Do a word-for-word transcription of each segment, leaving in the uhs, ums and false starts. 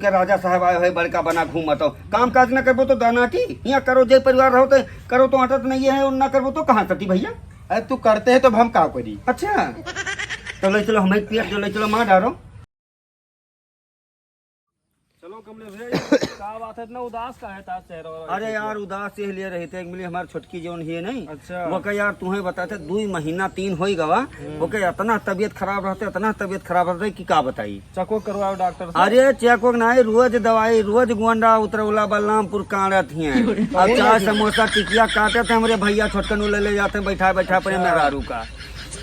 के राजा साहब आए हैं, बड़का बना घूमत हो। काम काज न करबो तो दानाटी, यहाँ करो, जे परिवार रहो तो करो, तो अटत नहीं है, और ना करबो तो कहाँ सटी भैया? अरे तू करते है तो अब हम का करी? अच्छा, तो ले चलो, हमें पेट जो ले चलो, मार डालो। चलो कमलेश भैया, ये का बात है, इतना उदास का है तार चेहरा? अरे यार, उदास ये लिए रही थे, एक मिली हमार छोटकी जौन ही है नहीं, अच्छा। वो का यार, तुम्हें बताते, दुई महीना तीन होई गवा, हम्म। ओके इतना तबीयत खराब रहते, इतना तबीयत खराब रहते कि का बताई। चेक वेक करवाओ डॉक्टर से। अरे चेक वेक नाहीं, रोज दवाई, रोज गोंडा उतरौला बलरामपुर काटत ही हैं। अब चाय समोसा टिकिया काटत हैं, हमरे भैया छोटकन ले ले जाते हैं बैठा बैठा अपने अच्छा। मेहरारू का।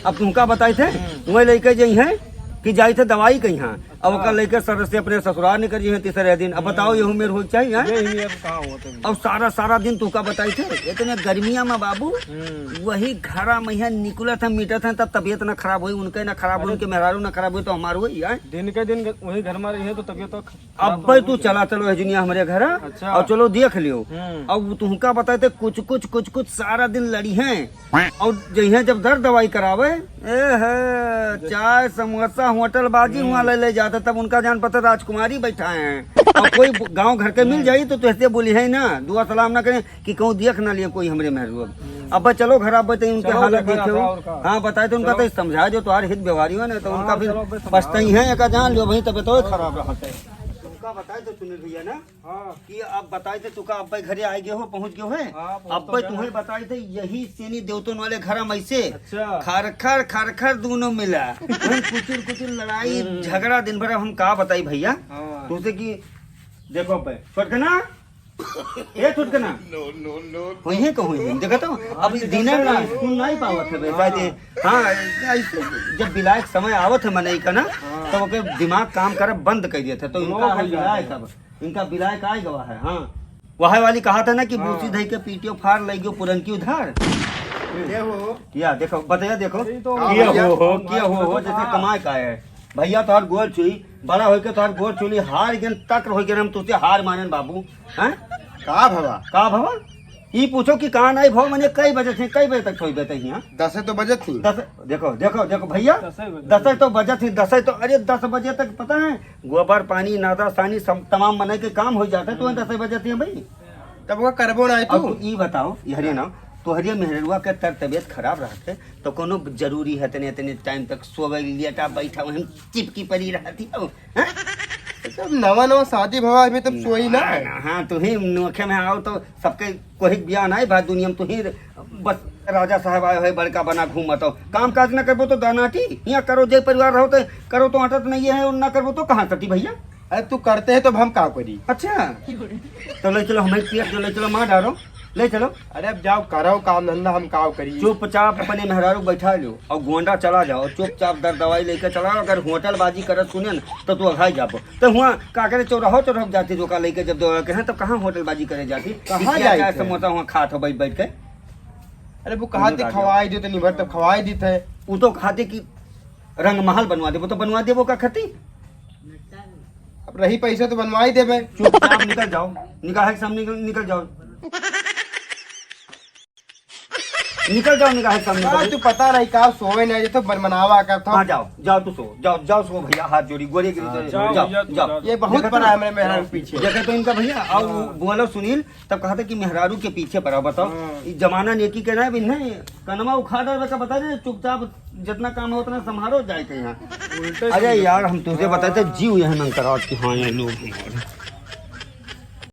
अब तुमका बताई थे, हम्म। वही लेके जाई हैं कि जाई थे दवाई कहीं, हाँ। अब ओकर अच्छा। लेके सर से अपने ससुराल निकल जाई हैं तीसरे दिन। अब बताओ, हम्म। यहू मेर हो चाहिए, हैं? यही मेर कहाँ होते हैं? अब सारा, सारा दिन तुमका बताई थे, इतने गर्मिया में बाबू, हम्म। वही घरा में यहाँ निकलत हैं, मिटत हैं, तब तबीयत ना खराब होई, उनके ना खराब होई, अरे। उनके मेहरारू ना खराब होई, तो हमार होई, हैं? दिन के दिन वही घर में रही है तो तबीयत तो ख-, खराब अब्बे तो तू होई। चला चलो है जुनिया हमरे घर, अच्छा। और चलो देख लियो। हम्म। अब तुमका बताए थे कुछ कुछ कुछ कुछ सारा दिन लड़ी हैं, और जइहे जब दर दवाई करावे, ए है, चाय समोसा होटल बाजी हुआ ले ले जाता, तब उनका जान पता राजकुमारी बैठा है। और कोई गांव घर के मिल जाई तो तुहसे बोली है ना, दुआ सलाम ना करें कि कहूँ देख ना लिए कोई हमरे मेहरुआ। अब चलो घर, अब बताइए उनके चलो हालत देखा देखे जाता हो। और का। हाँ, बताए तो उनका चलो। तो समझा जो तुम्हारे हित व्यवहारी हो ना, तो हाँ, उनका फिर चलो, अब समझा। पछताई है, एका जान लो भाई, तबीयत और खराब रहा है। तुमका बताए तो सुनील भैया ना, हाँ। कि अब बताए थे तुका अब्बे घरे आए गए हो, पहुँच गए हो है। हाँ, पहुँच तो अब्बे गए तुम्हें हैं। बताए थे यही सेनी देवतन वाले घर में ऐसे अच्छा। खरखर खरखर दोनों मिला, वही कुचुर कुचुर लड़ाई हम्म। झगड़ा दिन भर। अब हम का बताई भैया हाँ। तुमसे कि देखो अब्बे छोटकना, ए छोटकना। No, no, no, no। वही कहूँ है, देखा तो अब हाँ, दिने ना सुन नहीं पावत है बेटा हाँ। जे। हाँ, ऐसे जब बिलायक समय आवत है मनई का ना, हाँ। तो ओके दिमाग काम करे बंद कर दिया था, तो नो इनका है भैया। बिलायक अब। इनका बिलायक आए गवा है, हाँ। वह वाली कहा था ना कि हाँ। बूसी धई के पीटियो फार लई गयो पुरन की उधार। ये हो। या देखो, बताया देखो। यही तो ये हो, हो, ये हो, हो, जैसे हाँ। कमाए का है। भैया तोहर गोल छुई, बड़ा होइके तोहर गोल छुई, हार गेन तक होइके हम तुझसे हार मानेन बाबू। हैं? का भवा? का भवा? ई पूछो कि कहाँ नहीं भवा, मने कई बजे थे, कई बजे तक सोई बेटे हियाँ? दसे तो बजे थी। दस, देखो, देखो, देखो भैया, दसे बजे। दसे तो बजे थी, दसे तो, अरे दस बजे तक पता है, गोबर, पानी, नादा, सानी, सब तमाम मनई के काम होइ जात है, तो हम्म। दसे बजे थी भाई। तब वो करबो ना है अब तू। तू ई बताओ, ये हरिया ना, तोहरिया मेहररुआ के तर तबीयत खराब रहत है, तो कोनो जरूरी है तने, तने टाइम तक सोवे, लेटा, बैठा, वहीं चिपकी पड़ी रहती हो, हैं? जब नवा, नवा शादी भवा, अभी तब सोई ना। ना, ना, हाँ, तू ही नोखे में आओ तो सबके कोई बयान आए, भाई दुनिया में तू ही बस राजा साहब आए हो, बड़का बना घूमत हो। काम काज ना करबो तो दानाटी, यहाँ करो, जे परिवार रहो तो करो, तो अटत नहीं है, और ना करबो तो कहाँ सटी भैया? अरे तू करते है तो अब हम का करी? अच्छा, तो ले चलो, हमें पिया जो ले चलो, मार डालो, ले चलो। अरे अब जाओ करो काम धंधा, हम का करी? चुपचाप अपने मेहरारू बैठा लो और गोंडा चला जाओ, चुपचाप दर दवाई लेके चला। अगर होटल बाजी करत सुने न तो तू अघाई जाबो। तो हुआ का करे, चौराहो चौराहो जाती रोका लेके जब दौड़ के हैं तो कहाँ होटल बाजी करे जाती? कहाँ कि क्या जाए चाय थे? समोसा हुआ खात हो बैठ बैठ के? अरे वो कहा उन्हें थे कहा खवाई दे तो निभर तब खवाई दी थे। वो तो कहा थे कि रंग महल बनवा दे, वो तो बनवा दे, वो का खती? अब रही पैसा तो बनवा ही देबे। चुपचाप निकल जाओ, निगाह के सामने निकल, निकल जाओ, निकल जाओ निगाह के सामने आ, से। तू पता नहीं का सोवे नहीं, ये तो मनमनावा करता। हाँ, जाओ, जाओ, तू सो, जाओ, जाओ, सो भैया, हाथ जोड़ी, गोरे गिरी हाँ, तो जाओ जाओ, भैया, तू जाओ, जाओ। जाओ। ये बहुत देखा बड़ा तो? है मेरे मेहरारू के पीछे। देखा तो इनका भैया, अब हाँ। बोला सुनील, तब कहा था कि मेहरारू के पीछे पड़ा, बताओ, हाँ। ये जमाना नेकी के ना, अभी नहीं, कनमा उखाड़ रहा था, बता दे, चुपचाप जितना काम है उतना संभालो, जाए के यहाँ। उल्टे अरे सीधे। यार, हम तुझे बताए थे, हाँ। जीव यहाँ नंतर आज की, हाँ, ये लोग हमारे।